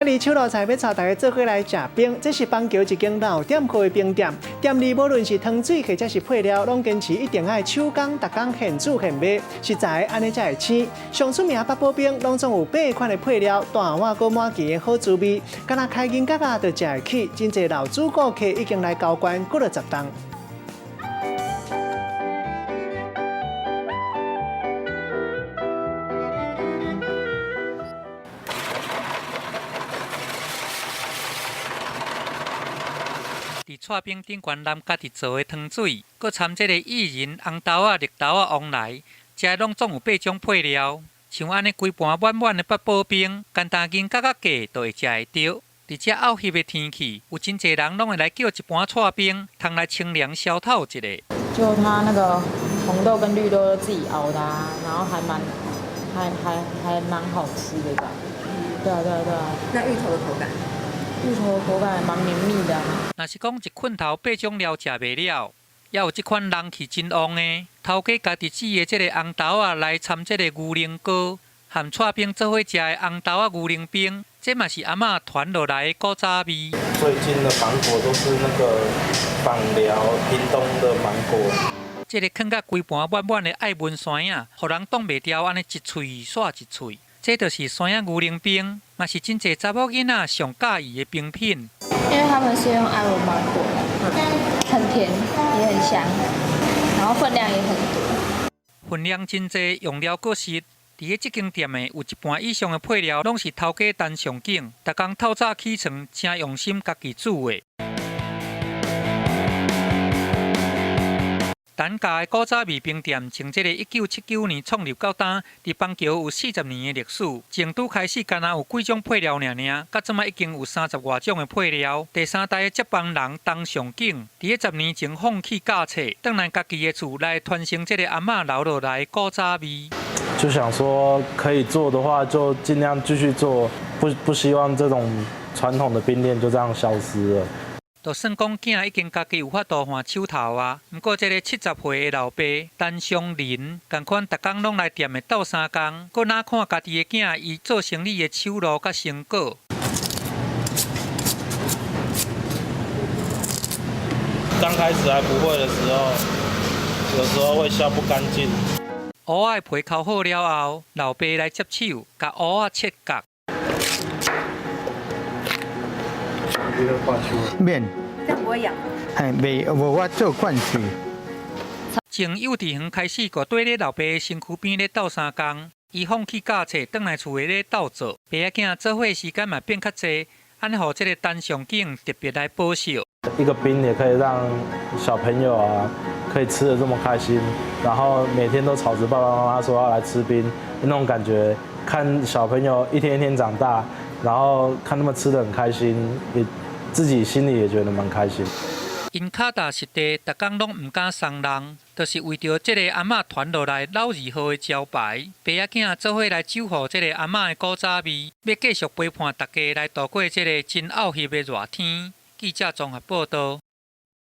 今日手路菜欲𤆬大家做伙來食冰，這是板橋一間老店鋪的冰店。店裡無論是湯水或者是配料，攏堅持一定愛手工，逐工現煮現賣，食材按呢才會鮮。上出名八寶冰，攏總有八款的配料，大碗閣滿拳的好滋味。敢若開銀角仔就食會起，真濟老主顧客已經來交關幾落十冬。佇蔡冰頂懸南家己做的湯水，閣摻這個薏仁、紅豆仔、綠豆仔旺來，食的攏總有八種配料。像按呢規盤滿滿的八寶冰，干焦銀角仔價就會食會著。佇這漚翕的天氣，有真濟人攏會來叫一盤蔡冰，通來清涼消透一下。就它那個紅豆跟綠豆自己熬的啊，然後還蠻，還還還蠻好吃的吧？對啊對啊對啊。那芋頭的口感？芋頭口感還蠻綿密的。若是講一困頭八種料食袂了，猶有這款人氣真旺的，頭家家己煮的這個紅豆仔來摻這個牛奶糕，和蔡冰做伙食的紅豆仔牛奶冰，這嘛是阿嬤傳落來的古早味。最近的芒果都是那個枋寮屏東的芒果。這個囥甲規盤滿滿的愛文山仔，予人擋袂牢，按呢一喙煞一喙。這就是山仔牛奶冰，嘛是真濟查某囡仔上佮意的冰品。因為他們是用愛文芒果，很甜，也很香，然後分量也很多。分量真濟，用料閣實。佇咧這間店的有一半以上的配料，攏是頭家陳尚景，逐工透早起床，誠用心家己煮的。陳家的古早味冰店，從這个1979年創立到今，佇板橋有40年的歷史。從拄開始，干焦有幾種配料爾爾，到這擺已經有三十外種的配料。第三代的接班人陳尚景，佇咧10年前放棄教冊，轉來家己的厝來傳承這个阿嬤留落來的古早味。就想說可以做的話，就盡量繼續做，不希望這種傳統的冰店就這樣消失了。就算講囝已經家己有法度換手頭啊，毋過這个70歲的老爸陳尚林，仝款逐工攏來店的鬥相共，閣哪看家己的囝伊做生理的手路佮成果。剛開始還不會的時候，有時候會削不乾淨。芋仔的皮摳好了後，老爸來接手，共芋仔切角。免，這樣不會癢。嘿，袂，無我做慣勢。從幼稚園開始，就綴咧老爸的身軀邊咧鬥相共。伊放棄教冊，轉來厝內咧鬥做。爸仔囝做伙時間嘛變較濟，按呢予這个陳尚景特別來保惜。一個冰也可以讓小朋友啊，可以吃得這麼開心，然後每天都吵着爸爸媽媽說要來吃冰，那種感覺，看小朋友一天一天長大，然後看他們吃得很開心，也自己心裡也覺得蠻開心。𪜶跤踏實地，逐工攏毋敢鬆人，就是為著這个阿嬤傳落來老字號的招牌。爸仔囝做伙來守護這个阿嬤的古早味，欲繼續陪伴大家來度過這个真漚翕的熱天。記者綜合報導。